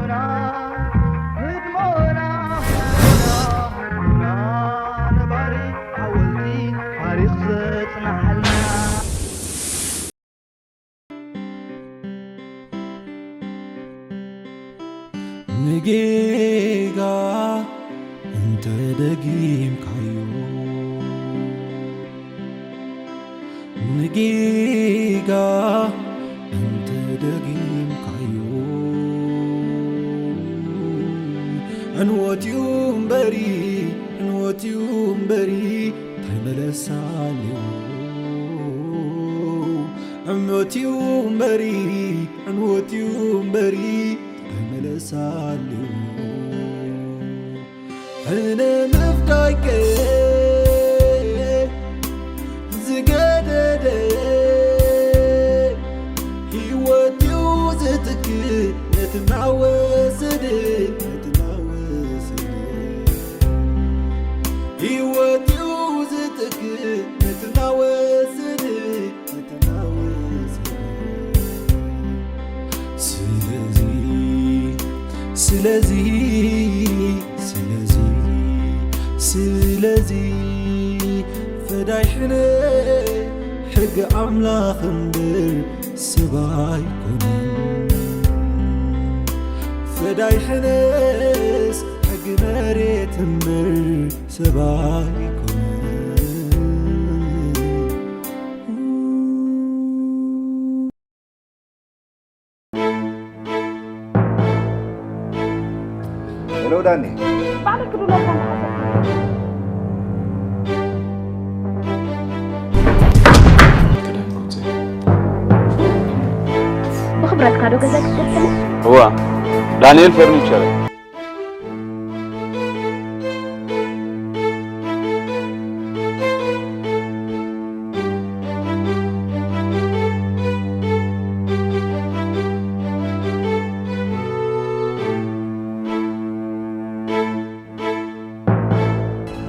ህድሞና፣ ህድሞና፣ ህድሞና፣ ነባሪ ሓወልቲ ታሪኽ ዘጽንሓልና። ንጌጋ እንተ ደጊምካዮ፣ ንጌጋ እንተ ደጊምካዮ፣ ዕንወት'ዩ እምበሪ፣ ዕንወት'ዩ እምበሪ፣ እንታይ መለሳ ኣለዎ? ዕንወት'ዩ እምበሪ፣ ዕንወት'ዩ እምበሪ፣ እንታይ መለሳ ኣለዎ? ሕነ ምፍዳይከ ዝገደደ፣ ህይወት'ዩ ዝትክእ ነቲ እናወሰደ፣ ነቲ እናወሰደ። ህይወት'ዩ ዝትክእ ነቲ እናወሰደ፣ ነቲ እናወሰደ። ስለዚ፣ ስለዚ፣ ስለዚ፣ ስለዚ፣ ፈዳይ ሕነ ሕጊ ኣምላኽ እምበር ሰብ ኣይኮነን። ፈዳይ ሕነስ ሕጊ መሬት እምበር ሰብ ኣይኮነን። ሄሎ ዳኒ። ባዕለይ ክድውለልካ እንተሓሰብኩ። ብኽብረትካ ዶ ገዛ ክትገዝእኒ? እዋ፣ ዳንኤል ፈርኒቸር።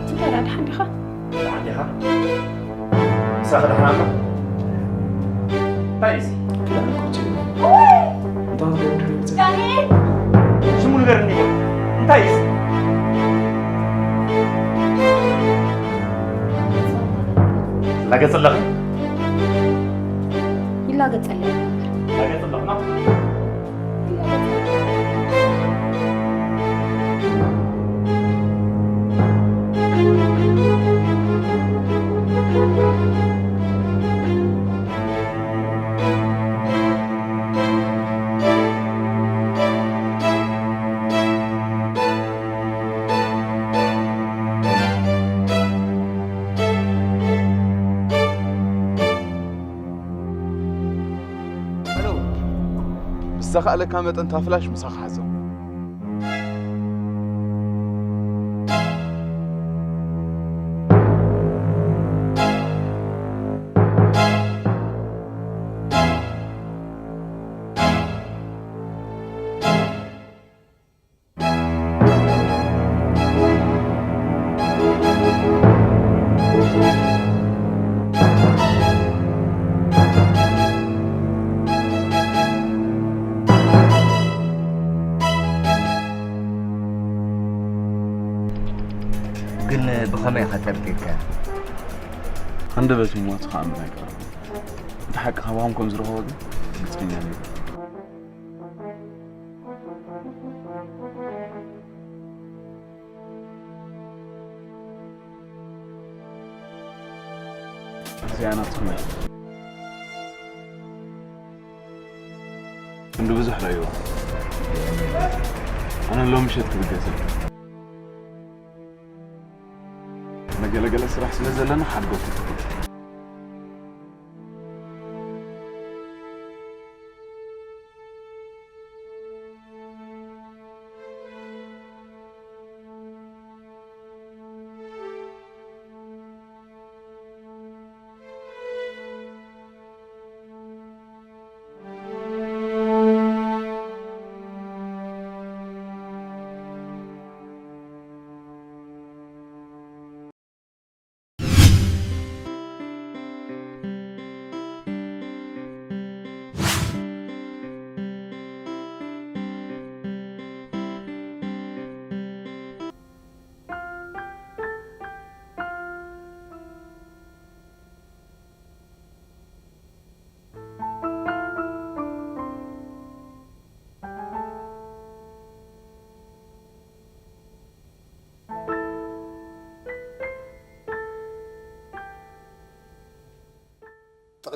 እንታይ ደኣ፣ ደሓን ዲኻ? ደሓን ዲኻ? ምሳኺ ደሓን ኣሎ? እንታይ እዩ እዚ? ክዳን እኮ እዩ። እንታይ ክትገብር ድሕሪ ምጽእ? ዳንኤል! ሽሙ ንገርኒ ይበል። እንታይ እዩ እዚ? ትላገጽ ኣለኺ? ይላገጽ ኣለኺ። ትላገጽ ኣለኺ ነው? ሄሎ፣ ብዝተኻእለካ መጠን እታ ፍላሽ ምሳኻ ሓዞ። ግን ብኸመይ ኢኻ ጠርጢርካዮ? ሃንደበት ይሞት ክኣምን ኣይቀርብን። እቲ ሓቂ ካባኹም ከም ዝረኸቦ ግን ርግጸኛ ነይረ። እዚኣ ናትኩም እያ። ክንዲ ብዙሕ ረእይዋ። ኣነ ሎም ምሸት ክብገስ እየ። መገለገለ ስራሕ ስለ ዘለና ሓድጎ ክትብል።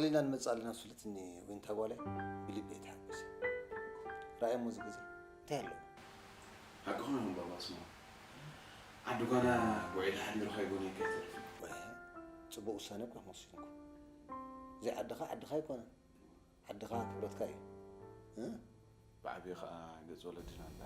ሊና ንመጽእ ኣለና ስሉትኒ ዊንታ ጓለይ ብልቢ እየ ተሓጒሰ። ራእየሞ እዚ ግዜ እንታይ ኣለዎ? ሓቅኹም እዮም ባባ ኣስማማው። ዓዲ ጓና ውዒለ ሓዲሩ ከይጎነይ ከይተርፍ። ወ- ጽቡቕ ውሳነ እኳ ወሲንኩም። ዘይዓድኻ ዓድኻ ኣይኮነን። ዓድኻ ክብረትካ እዩ። እ? ብዓብዩ ከዓ ገጽ ወለድና ኣላ።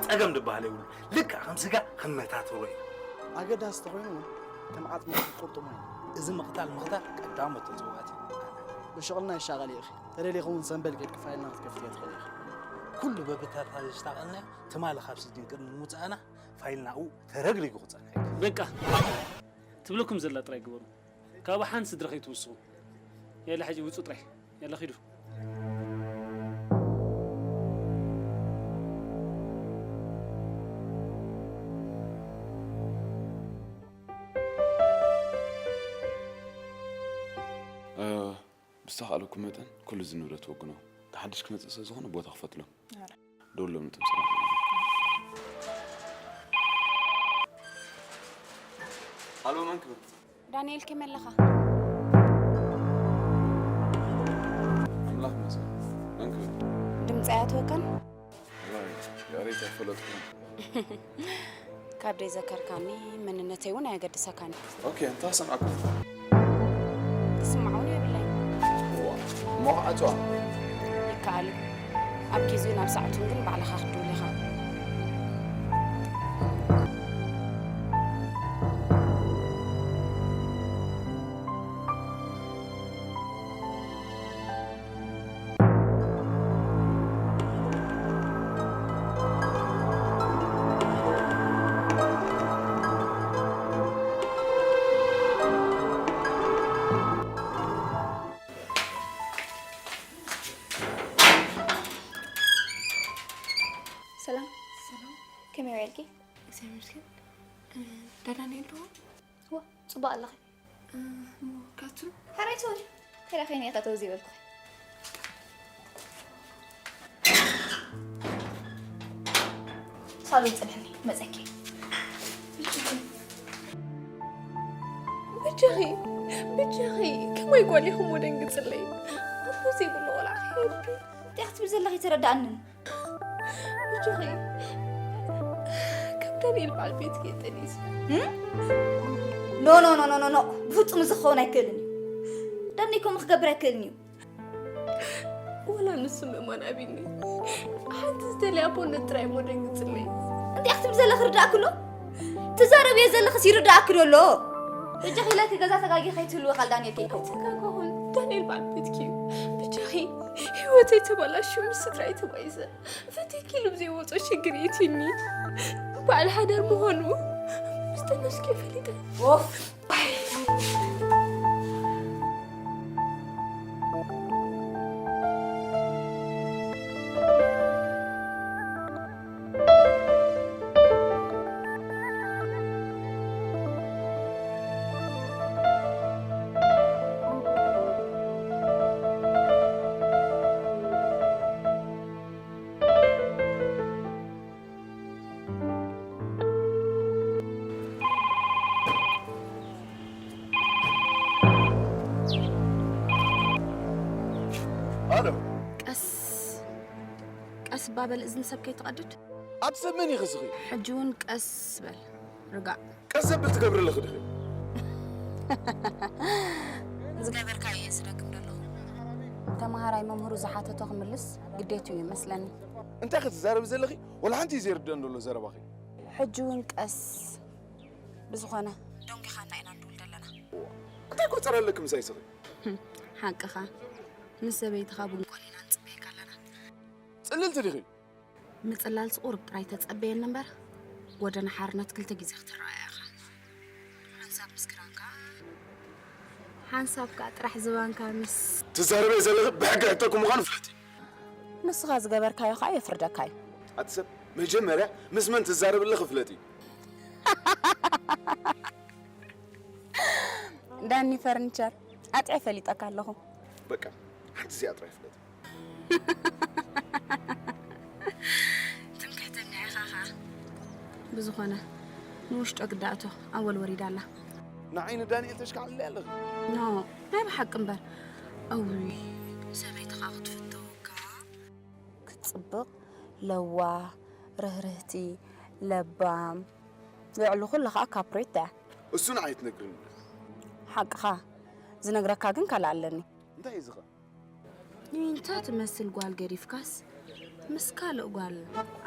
ጸገም ዝበሃል የብሉ። ልክዕ ከም ስጋ ከም መታተሮ እዩ። ኣገዳሲ ተኾይኑ እውን ከም ዓጽሚ ክትቁርጥሞ እዩ። እዚ ምቕታል ምኽታል ቀዳሞት ተጽዋዕቲ እዩ። ብሽቕልና ይሻቐል ኢኺ። ተደሊኺ እውን ሰንበል ጌርኪ ፋይልና ክትከፍትዮ ትኽእሊ ኢኺ። ኩሉ በብታታ ዝሽታቐልና እዩ። ትማሊ ካብ ስጅን ቅድሚ ምውጻእና ፋይልና ኣብኡ ተረግሪጉ ክጸንሕ እዩ። በቃ ትብለኩም ዘላ ጥራይ ግበሩ። ካብ ሓንቲ ስድራ ከይትውስኹ። ያላ ሕጂ ውጹ ጥራይ። ያላ ኺዱ። ብዝተኻእለኩም መጠን ኩሉ እዚ ንብረት ወግኖ። ሓድሽ ክመፅእ ስለ ዝኾነ ቦታ ክፈትሎም። ደውሎም ንጥም ሰላም። ኣሎ መን ክብል? ዳንኤል ከመይ ኣለኻ? ኣምላኽ ይመስገን። መን ክብል? ድምፂ ኣያትወካን? ዋይ፣ ይቕሬታ ኣይፈለጥኩን። ካብ ደይዘከርካኒ መንነተይ እውን ኣየገድሰካን እዩ። ኦኬ፣ እንታይ ሰምዓኩም? ክስምዓ እውን የብለይን። እሞ ክዓፅዋ። ይከኣል እዩ። ኣብ ግዜኡን ኣብ ሰዓቱን ግን ባዕልኻ ክትድውል ኢኻ። ሰላም። ሰላም። ከመይ ውዒልኪ? እግዚኣብሔር ይመስገን። እ፣ ዳዳንኤል ዶ? ዋ፣ ጽቡቕ ኣለኺ። እ፣ እሞ ካትሩ? ሕራይ ትበሊ። ከላ ከይነ ኢኻ ተው ዘይበልኩኺ። ሳሎን ጽንሕኒ፣ መጸኪ። ብጃኺ፣ ብጃኺ፣ ከማይ ጓል ኢኹም ወደንግጽለይ። ኣቦ ዘይብሉ ቆልዓ ከይወልዱ። እንታይ ክትብል ዘለኺ ተረዳኣንን። ብጃኺ፣ ካብ ዳንኤል በዓል ቤትኪ ጠኒስ። ኖ፣ ኖ፣ ኖ፣ ኖ፣ ኖ፣ ኖ። ብፍጹም እዚ ክኸውን ኣይክእልን እዩ። ዳኒ ከምኡ ክገብር ኣይክእልን እዩ። ወላ ንሱ ምእማን ኣቢኒ። ሓንቲ ዝደልያ ኣቦነት ጥራይ እሞ ደንግጽለይ። እንታይ ክትብል ዘለኺ ርዳእኪ ኣሎ? ትዛረብዮ ዘለኽስ ይርዳእኪ ዶ ኣሎ? በጃኺ ኢለኪ ገዛ ተጋጊ ከይትህልዊ ቃል ዳንኤል ከይከውን። ተጋገኹን ዳንኤል በዓል ቤትኪ እዩ። በጃኺ ህይወተይ ተበላሹ፣ ምስ ስድራይ ተባኢሰ። ፈቲኪ ኢሉ ብዘይወጾ ሽግር የእትዩኒ። በዓል ሓዳር ምዃኑ ምስ ጠነስኩ እየ ፈሊጠ። ኦፍ! ኣሎ። ቀስ ቀስ እባ በል፣ እዝኒ ሰብ ከይትቐድድ። ኣቲ ሰብ መን ኢኺ እስኺ? ሕጂ እውን ቀስ በል፣ ርጋእ። ቀስ ዘብል ትገብሪ ኣለኺ ዲኺ? ዝገበርካዮ እየ ዝደግም ዘለኹ። ተምሃራይ መምህሩ ዝሓተቶ ክምልስ ግዴትኡ እዩ መስለኒ። እንታይ ክትዛረቢ ዘለኺ? ወላ ሓንቲ እዩ ዘይርድአን ዘሎ ዘረባኺ። ሕጂ እውን ቀስ። ብዝኾነ ደንጒኻና ኢና ንድውል ዘለና። እንታይ ቆጸራ ኣለኪ ምሳይ ስኺ? ሓቅኻ። ምስ ሰበይትኻ ብንኮል ኢና ንጽበየካ ኣለና። ጽልልቲ ዲኺ? ምጽላልሲ ቁሩብ ጥራይ ተጸበየኒ እምበር፣ ጎደና ሓርነት ክልተ ግዜ ክትረኣያ ኢኻ። ሓንሳብ ምስ ክራንካ፣ ሓንሳብ ከኣ ጥራሕ ዝባንካ ምስ ትዛረበይ ዘለኺ ብሕጊ ሕተኪ ምዃኑ ፍለጢ። ንስኻ ዝገበርካዮ ከኣ የፍርደካ እዩ። ኣቲ ሰብ፣ መጀመርያ ምስ መን ትዛረቢ ኣለኺ ፍለጢ። ዳኒ ፈርኒቸር፣ ኣጥዕየ ፈሊጠካ ኣለኹ። በቃ፣ ሓንቲ እዚኣ ጥራይ ፍለጢ። ትምክሕተኛ ኢኻ ኸዓ። ብዝኾነ፣ ንውሽጦ ግዳእቶ ኣወል ወሪዳ ኣላ። ንዓይ ንዳንኤል ተሽካዕልለይ ኣለኺ። ኖ፣ ናይ ብሓቂ እምበር። እውይ፣ ሰበይትኻ ክትፍተወካ። ክትጽብቕ፣ ለዋህ፣ ርህርህቲ፣ ለባም፣ ልዕሊ ኩሉ ኸዓ ካፕሬት እያ። እሱ ንዓይ ትነግርኒ። ሓቅኻ፣ ዝነግረካ ግን ካልእ ኣለኒ። እንታይ እዩ ዝኸ? ዊንታ ትመስል ጓል ገዲፍካስ፣ ምስ ካልእ ጓል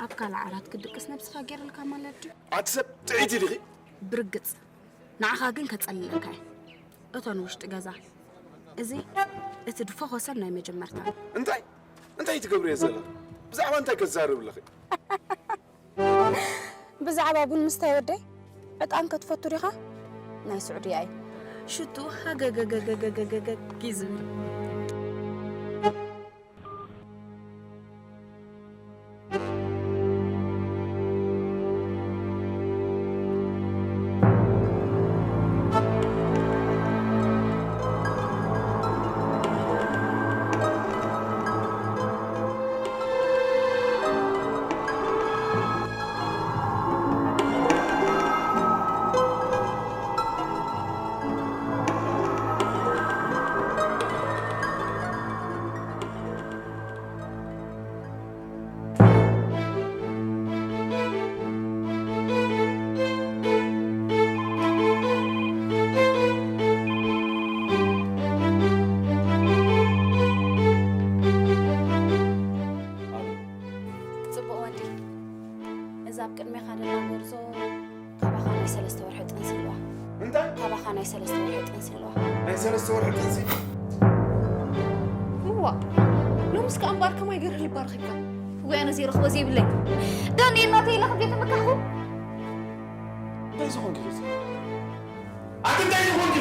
ኣብ ካልእ ዓራት ክትድቅስ ነብስኻ ገይርልካ ማለት ድዩ? ኣቲ ሰብ ጥዕይቲ ዲኺ? ብርግጽ፣ ንዓኻ ግን ከጸልለካ እየ። እቶ ንውሽጢ ገዛ። እዚ እቲ ድፎኾሰን ናይ መጀመርታ። እንታይ? እንታይ ትገብርዮ ዘለኺ? ብዛዕባ እንታይ ከዛርብ ኣለኺ? ብዛዕባ ቡን ምስታይ ወደይ? ዕጣን ከትፈቱ ዲኻ? ናይ ስዑድያ እዩ። ሽቱ ሃገገገገገገገግ እዩ ዝብል። ጽቡቕ ወዲ፣ እዛ ኣብ ቅድሜኻ ዘላ ጎርዞ ካባኻ ናይ ሰለስተ ወርሒ ጥንሲ ኣለዋ። እንታይ? ካባኻ ናይ ሰለስተ ወርሒ ጥንሲ ኣለዋ። ናይ ሰለስተ ወርሒ ጥንሲ? እዋ፣ ሎምስ ከኣ እምበኣር ከማይ ገርህ ልባ ረኺብካ። ወይ ኣነ ዘይረኽቦ ዘይብለይ። ዳንኤል ናተይ ኢለ ክንደይ ተመካሕኩ? እንታይ ዝኾንኪ ርእሲ? ኣቲ እንታይ ዝኾንኪ?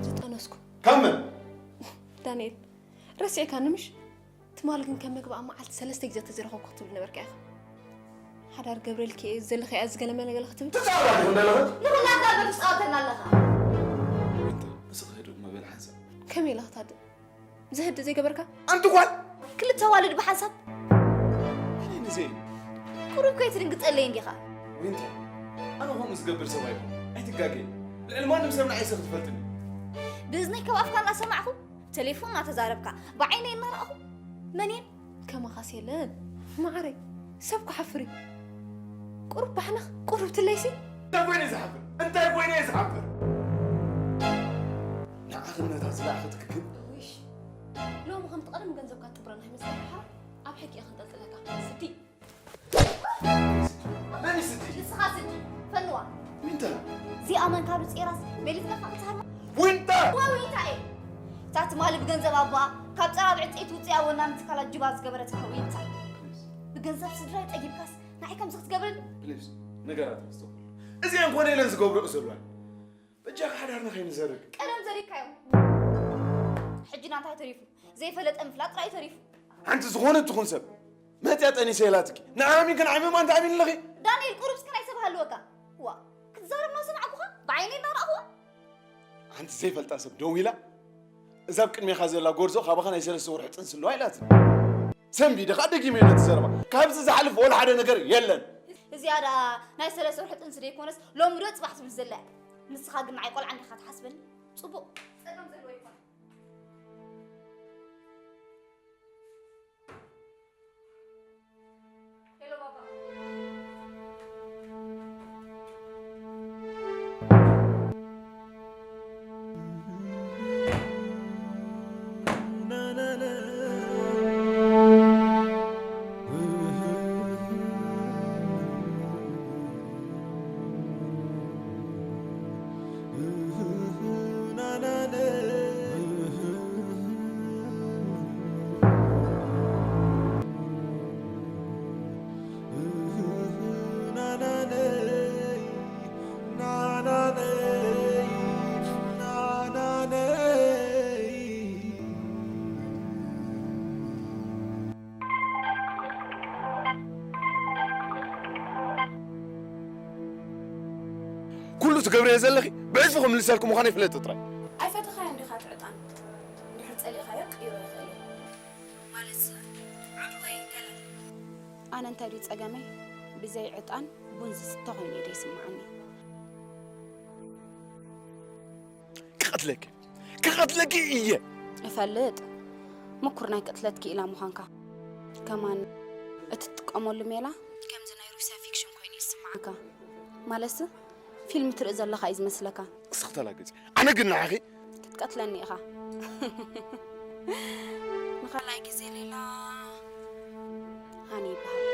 ዝጠነስኩ። ካብ መን? ዳንኤል፣ ረሲዕካኒ ምሽ? ትማል ግን ከም መግቢ ኣብ መዓልቲ ሰለስተ ግዜ ተዘረኸብኩ ክትብል ነበርካ ኢኻ። ሓዳር ገብረልኪ እየ ዘለኺ እያ ዝገለመለ ገለ ክትብል። ትጻወት ኣለኺ እንደለኺ? ንኹላታ እምበር ትጻወተና ኣለኻ። ዊንታ፣ ንስኺ ህድእ መበል ሓንሳብ። ከመይ ኢላ ክታድእ? ዝህድእ ዘይገበርካ? ኣንቲ ጓል! ክልተ ዋልድ ብሓንሳብ? ኣነ ንዘይ ቁሩብ ከይትድንግጸለይ እንዲኻ? ዊንታ፣ ኣነ ከምኡ ዝገብር ሰብ ኣይኮን። ኣይትጋገይ። ልዕሊ ማንም ሰብ ንዓይ ሰኺ ትፈልጥኒ። ብእዝነይ ካብ ኣፍካ እናሰማዕኹ፣ ብተሌፎን እናተዛረብካ፣ ብዓይነይ እናረኣኹ፣ መን እየን? ከማኻስ የለን። ማዓረይ፣ ሰብ ክሓፍር እዩ። ቁሩብ ባሕንኽ፣ ቁሩብ ትለይሲ። እንታይ ኮይነ ዝሓፍር? እንታይ ኮይነ ዝሓፍር? ንዓኽነታ ዝለኣኸትኪ ግን። ውሽ፣ ሎሚ ከምቲ ቀደም ገንዘብካ ትጥብረና ይመስለካ? ኣብ ሕጊ እየ ከንጠልጥለካ። ስዲ። መን እዩ ስዲ? ንስኻ ስዲ፣ ፈንዋ። ዊንታ። እዚኣ መን ካብ ጼራስ መሊስካ ካብ ትሃርማ? ዊንታ! እዋ ዊንታ እየ። እታ ትማሊ ብገንዘብ ኣቦኣ ካብ ጸራብ ዕንጸይቲ ውጽኣ ወናኒ ትካላት ጅባ ዝገበረትካ ዊንታ። ብገንዘብ ስድራይ ጠጊብካስ ንዓይ ከምዚ ክትገብረኒ? ፕሊዝ፣ ንገራት ተስተውዕል። እዚኣን ኮነ ኢለን ዝገብርኦ ዘለዋን። በጃኻ ሓዳርና ከይንዘርግ። ቀደም ዘሪግካዮም። ሕጂ ናንታይ ተሪፉ? ዘይፈለጠ ምፍላጥ ጥራይ ተሪፉ። ሓንቲ ዝኾነት ትኹን ሰብ መጽያ ጠኒሰ ኢላትኪ። ንዓሚን ክንዓሚን ኣንተ ኣሚን ኣለኺ? ዳንኤል፣ ቁሩብ እስከ ናይ ሰብ ሃልወካ። ዋ፣ ክትዛረብ እናሰማዕኩኻ፣ ብዓይነይ እናረኣኹዋ። ሓንቲ ዘይፈልጣ ሰብ ደው ኢላ፣ እዛ ኣብ ቅድሜኻ ዘላ ጎርዞ ካባኻ ናይ ሰለስተ ወርሒ ጥንሲ ኣለዋ ኢላትኒ። ሰንቢደ ኸኣ ደጊመ ኢለ እቲ ዘረባ። ካብዚ ዝሓልፍ ወላ ሓደ ነገር የለን። እዚኣ ደኣ ናይ ሰለስተ ወርሒ ጥንሲ ደይኮነስ፣ ሎሚ ዶ ጽባሕ ትብል ዘላ እያ። ንስኻ ግን ንዓይ ቆልዓ እንዲኻ ትሓስበኒ? ጽቡቕ፣ ጸገም ዘለዎ ይኾን። ሄሎ ባባ። ገብረየ ዘለኺ ብዕጽፊ ክምልሰልኪ ምዃነይ ፍለጢ ጥራይ። ኣይፈተኻዮን ዲኻ እቲ ዕጣን? እንድሕር ጸሊእኻዮ ክቕይሮ ይኽእል እዩ። ማለት ዑድ ወይ ገለ? ኣነ እንታይ ድዩ ጸገመይ? ብዘይ ዕጣን ቡን ዝስተ ኮይኑ እዩ ደይስምዓኒ። ክቐትለኪ፣ ክቐትለኪ እየ። እፈልጥ። ምኩር ናይ ቅትለት ክኢላ ምዃንካ። ከማን እቲ ትጥቀመሉ ሜላ ከምዚ ናይ ሩስያ ፊክሽን ኮይኑ እዩ ዝስምዓካ። ማለትሲ ፊልም ትርኢ ዘለኻ እዩ ዝመስለካ። እስኺ ተላገጺ። ኣነ ግን ንዓኺ ክትቀትለኒ ኢኻ። ንኻልኣይ ግዜ ሌላ ሃኒ ይበሃል።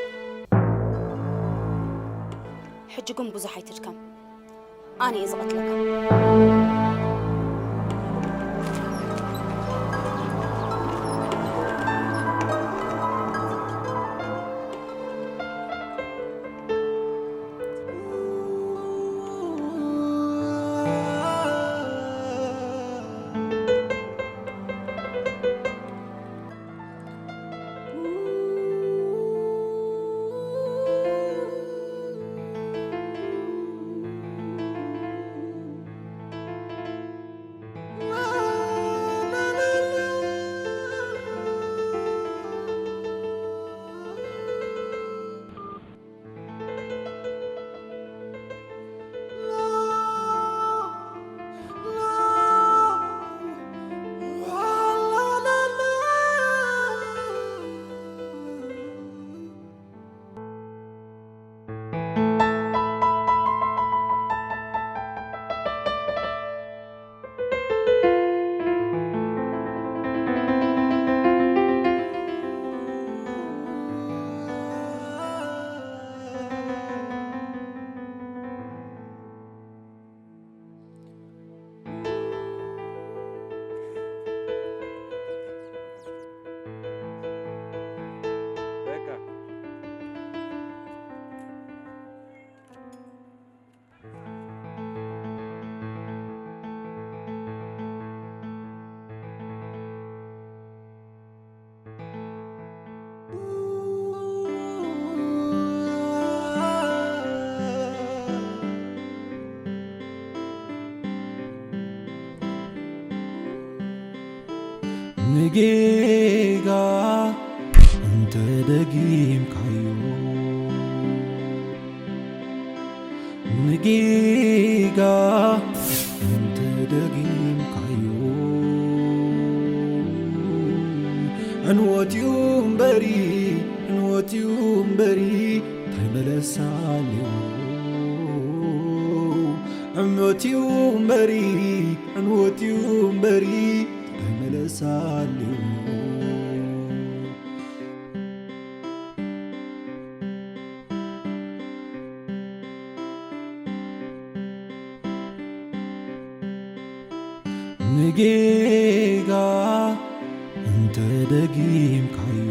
ሕጂ ግን ብዙሕ ኣይትድከም። ኣነ እየ ዝቐትለካ። ንጌጋ እንተ ደጊምካዮ፣ ንጌጋ እንተ ደጊምካዮ፣ ዕንወት'ዩ እምበሪ፣ ዕንወት'ዩ እምበሪ፣ እንታይ መለሳ ኣለዎ? ዕንወት'ዩ እምበሪ፣ ዕንወት'ዩ እምበሪ፣ እንታይ መለሳ ኣለዎ? ንጌጋ እንተ ደጊምካዮ፣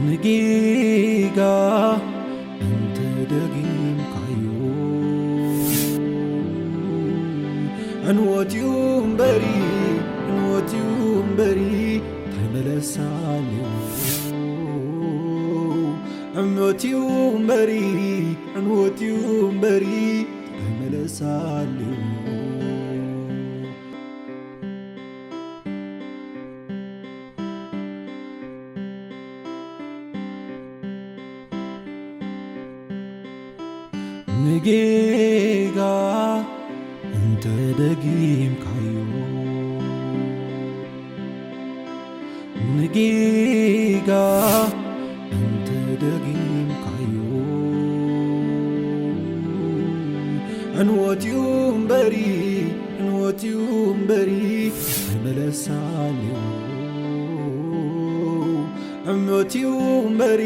ንጌጋ እንተ ደጊምካዮ፣ ዕንወት'ዩ እምበሪ፣ ዕንወት'ዩ እምበሪ፣ እንታይ መለሳ ኣለዎ? ዕንወት'ዩ እምበሪ፣ ዕንወት'ዩ እምበሪ፣ እንታይ መለሳ ኣለዎ? ንጌጋ እንተ ደጊምካዮ፣ ንጌጋ እንተ ደጊምካዮ፣ ዕንወት'ዩ እምበሪ፣ ዕንወት'ዩ እምበሪ፣ እንታይ መለሳ ኣለዎ? ዕንወት'ዩ እምበሪ፣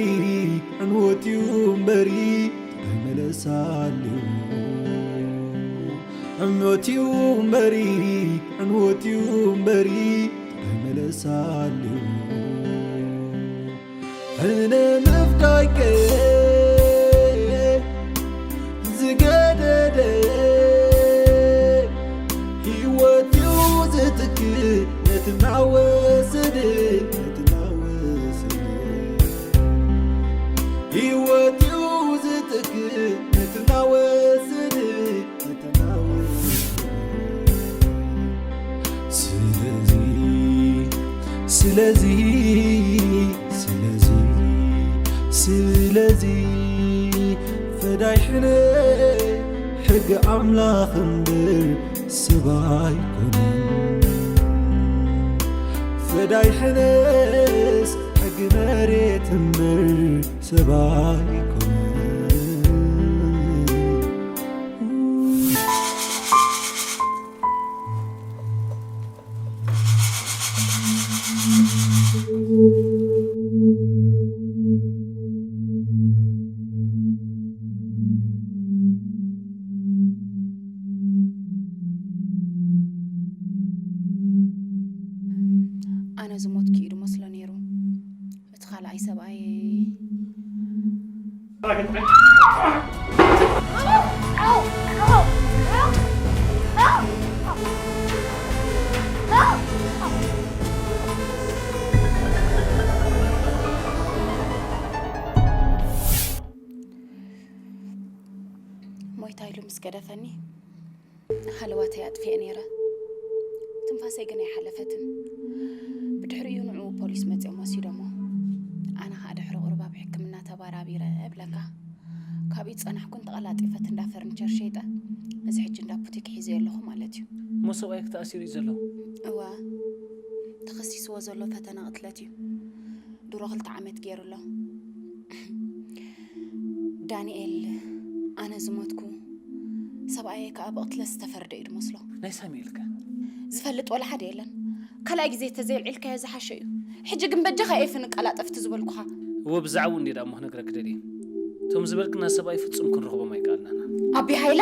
ዕንወት'ዩ እምበሪ፣ እንታይ መለሳ ኣለዎ? ዕንወት'ዩ እምበሪ፣ ዕንወት'ዩ እምበሪ፣ እንታይ መለሳ ኣለዎ? ሕነ ምፍዳይከ ዝገደደ፣ ህይወት'ዩ ዝትክእ ነቲ እናወሰደ፣ ነቲ እናወሰደ። ህይወት'ዩ ዝትክእ ስለዚ ስለዚ ስለዚ ፈዳይ ሕነ ሕጊ ኣምላኽ እምበር ሰብ ኣይኮነን። ፈዳይ ሕነስ ሕጊ መሬት እምበር ሰብ ኣይኮነን። ኣነ ዝሞትኩ እዩ ዝመስሎ ነይሩ። እቲ ካልኣይ ሰብኣይ ሞይታ ኢሉ ምስ ገደፈኒ ሃለዋተይ ኣጥፊኤ ነይረ። ትንፋሰይ ግን ኣይሓለፈትን። ብድሕሪኡ ንዕኡ ፖሊስ መጺኦም ወሲዶሞ። ኣነ ኸኣ ድሕሪ ቁሩብ ኣብ ሕክምና ተባራቢረ እብለካ። ካብኡ ዝጸናሕኩን ተቐላጢፈት እንዳ ፈርኒቸር ሸይጠ፣ እዚ ሕጂ እንዳ ቡቲክ ሒዘዮ ኣለኹ ማለት እዩ። እሞ ሰብኣይክ ተኣሲሩ እዩ ዘሎ? እወ፣ ተኸሲስዎ ዘሎ ፈተነ ቅትለት እዩ። ድሮ ክልተ ዓመት ገይሩ ኣሎ። ዳንኤል፣ ኣነ ዝሞትኩ፣ ሰብኣየይ ከኣ ብቕትለት ዝተፈርደ እዩ ዝመስሎ። ናይ ሳሙኤልከ? ዝፈልጥ ወላ ሓደ የለን። ካልኣይ ግዜ ተዘይልዒልካዮ ዝሓሸ እዩ። ሕጂ ግን በጃኻ ኤፍን ቀላጠፍቲ ዝበልኩኻ። እወ፣ ብዛዕባኡ እንድየ ደኣ እሞ ክነግረኪ ደልየ። እቶም ዝበልክና ሰብኣይ ፍጹም ክንረኽቦም ኣይከኣልናን። ኣቢ ሃይለ?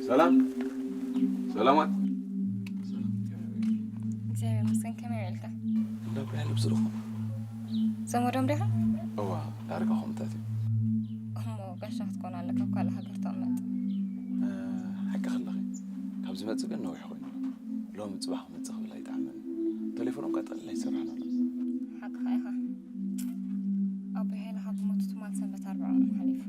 ሰላም ሰላማት። እግዚኣብሔር ይመስገን። ከመይ ውዒልካ? እንዳ ብርሃን ኣብ ዝረኽቦ። ዘመዶም ዲኻ? እዋ፣ ዳርጋ ከምታት እዩ። እሞ ጋሻ ክትኮን ኣለካ፣ ኣብ ካልእ ሃገር ተቐመጥ። እ፣ ሓቂ ከለኺ። ካብ ዝመጽእ ግን ነዊሕ ኮይኑ። ሎሚ ጽባሕ ክመጽእ ክብል ኣይጠዓመን። ቴሌፎኖም ቀጠል ኣይሰርሕን ኣሎ። ሓቅኻ ኢኻ። ኣቦይ ሃይለ ካብ ዝሞቱ ትማል ሰንበት ኣርብዓ እዋን ሓሊፉ።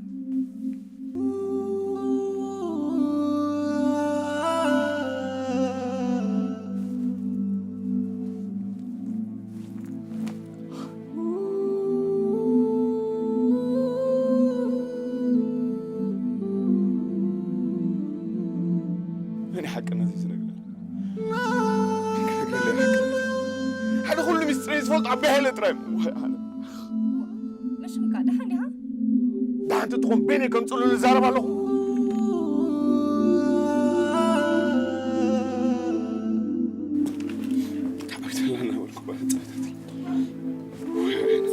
መን ሓቅነት እዩ ዝነግረና? ሓደ ኩሉ ሚስጥረይ ዝፈልጦ ኣቦይ ሃይለ ጥራይ እዩ። ዋይ ኣነ። መሽምካ ደሓን ዲኻ? ደሓን ትኾን በይነይ ከም ጽሉል እዛረብ ኣለኹ። ተዓግተላ እናበልኩ እኳ ተጻወተት። ዋይ ኣነ።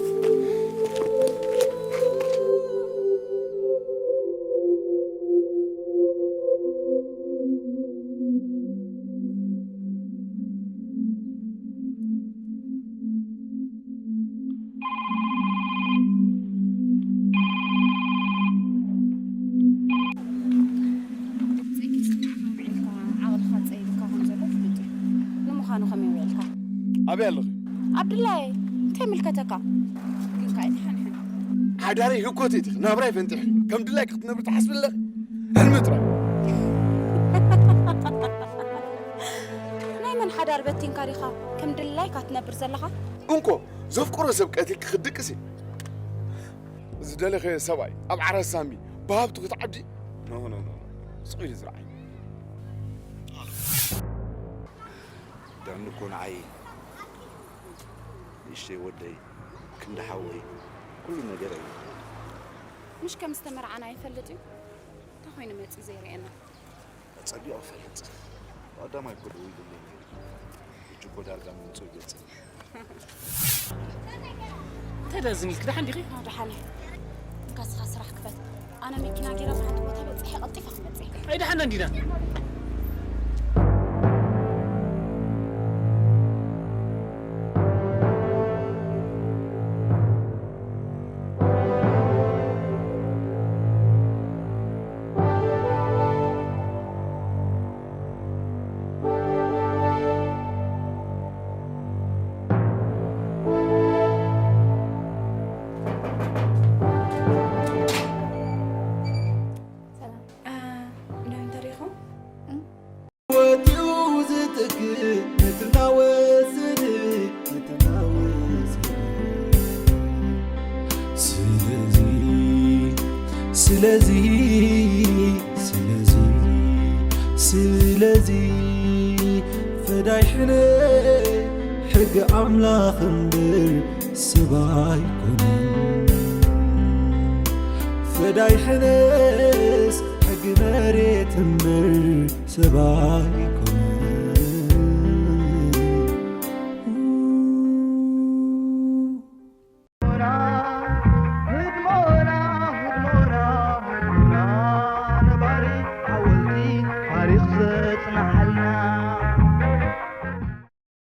ዓቕልኻ ጸይብካ ከም ዘሎ ፍሉጥ እዩ። ንምዃኑ ከመይ ውዒልካ? ኣበይ ኣለኺ? ኣብ ድላየይ። እንታይ ይምልከተካ? ግን ከኣ ኣይትሓንሕን። ሓዳረይ ህኮት ኢትኺ፣ ናብራይ ፈንጢሕኪ፣ ከም ድላይኪ ክትነብሪ ትሓስቢ ኣለኺ? ሕልሚ ጥራይ። ናይ መን ሓዳር በቲንካ ዲኻ ከም ድላይካ ትነብር ዘለኻ? እንኮ፣ ዘፍቅሮ ሰብ ቀቲልኪ ክትድቅሲ? ዝደለኸዮ ሰብኣይ ኣብ ዓራት ሳሚ ብሃብቱ ክትዓቢ? ኖ፣ ኖ፣ ኖ፣ ኖ። ስቕ ኢሉ ዝረዓይ። ዳኒ እኮ ንዓይ ንእሽተይ ወደይ፣ ክንዲ ሓወይ፣ ኩሉ ነገረይ እዩ። ምሽ ከም ዝተመርዓና ይፈልጥ እዩ። እንታይ ኮይኑ መጺኡ ዘይርእየና? ኣጸቢቑ እፈልጥ። ቀዳማይ እኮ ደዊሉለይ ነይሩ። ሕጂ እኮ ዳርጋ ምምጽኡ ይገልጽ። እንታይ ደኣ ዝኒልክ? ደሓን ዲኺ? ኣዎ፣ ደሓን እየ። እንካ እስኻ ስራሕ ክፈት። ኣነ መኪና ገይረ ኣብ ሓንቲ ቦታ በጺሐ ቀልጢፈ ክመጽእ እየ። ኣይደሓና እንዲና። ስለዚ ስለዚ ስለዚ ፈዳይ ሕነ ሕጊ ኣምላኽ እምበር ሰብ ኣይኮነን። ፈዳይ ሕነስ ሕጊ መሬት እምበር ሰብ ኣይኮነን።